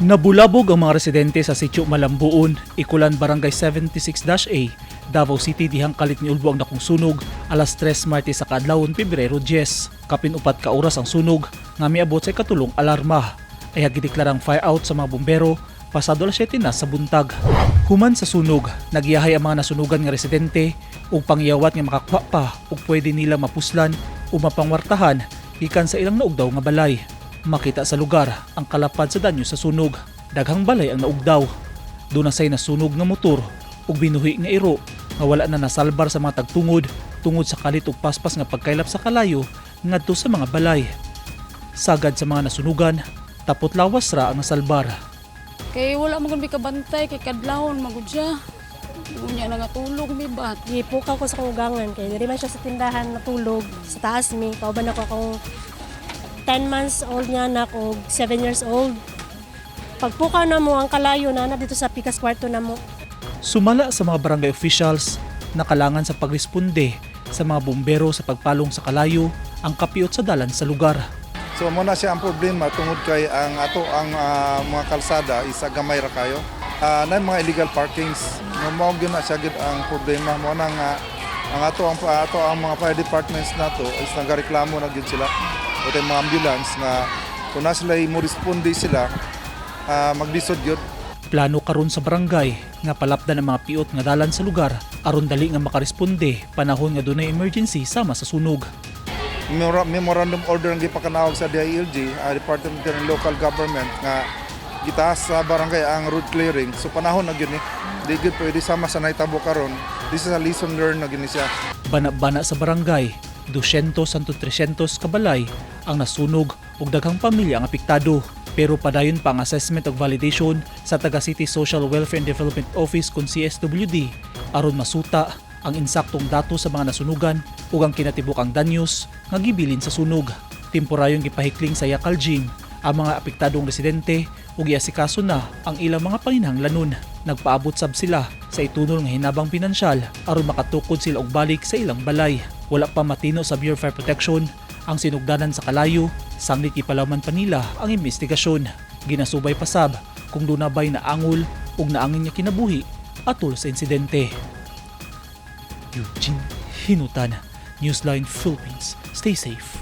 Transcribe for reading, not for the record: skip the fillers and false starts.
Nabulabog ang mga residente sa Sitio Malambuon, Ikulan, Barangay 76-A, Davao City dihang kalit ni ulbo ang dakong sunog alas 3 Martes sa kaadlawon, Pebrero 10. Kapin 4 ka oras ang sunog nga miabot sa ikatulong alarma. Ay gideklarang fire out sa mga bumbero pasado alas 7 na sa buntag. Human sa sunog, nagyahay ang mga nasunugan nga residente ug pangyawat nga makakuha pa ug pwede nila mapuslan o mapangwartahan gikan sa ilang naugdaw nga balay. Makita sa lugar ang kalapad sa danyo sa sunog. Daghang balay ang naugdaw. Duna say nasunog nga motor ug binuhi nga iro nga wala na nasalbar sa mga tagtungod tungod sa kalit ug paspas nga pagkaylap sa kalayo ngadto sa mga balay. Sagad sa mga nasunugan, tapot lawas ra ang nasalbar. Kay wala man gud mi kabantay kay kadlawon magud siya. Unya na nga tulog mi ba. Gipukaw ko sa kugangan kay diri man siya sa tindahan natulog sa taas mi. Kauban ako akong 10 months old nga anak og 7 years old. Pagpukaw na mo ang kalayo na na dito sa pikas kwarto na mo. Sumala sa mga barangay officials, nakalangan sa pagresponde sa mga bumbero sa pagpalong sa kalayo ang kapiot sa dalan sa lugar. So mo na siya ang problema tungod kay ang ato ang mga kalsada isa gamay ra kayo. Na mga illegal parkings. No mao gyud na siya gyud ang problema mo na nga ang ato ang mga fire departments nato is nagareklamo na gyud sila o mga ambulance nga kung na sila mo responde sila maglisod gyud. Plano karon sa barangay nga palapdan ang mga piot nga dalan sa lugar aron dali nga makaresponde panahon nga dunay emergency sama sa sunog. Memorandum order ang gipakanawag sa DILG, Department ng Local Government, nga gitaas sa barangay ang road clearing. So panahon na gyud ni. Di gyud pwede sama sa nahitabo karon. This is a lesson learned na gyud ni siya. Bana-bana sa barangay, 200 hangtod 300 kabalay ang nasunog ug daghang pamilya ang apektado. Pero padayon pa ang assessment ug validation sa taga City Social Welfare and Development Office kon CSWD aron masuta ang insaktong dato sa mga nasunugan ug ang kinatibuk-ang danyos nga gibilin sa sunog. Temporayong gipahikling sa Yakal Gym ang mga apektadong residente ug giasikaso na ang ilang mga panginahanglanon. Nagpaabot sab sila sa itunol nga hinabang pinansyal aron makatukod sila og balik sa ilang balay. Wala pa matino sa Bureau of Fire Protection ang sinugdanan sa kalayo, sanglit gipalawman pa nila ang investigasyon. Ginasubay pa sab kung duna bay naangol ug naangin nga kinabuhi atol sa insidente. Eugene Hinutan, Newsline Philippines. Stay safe.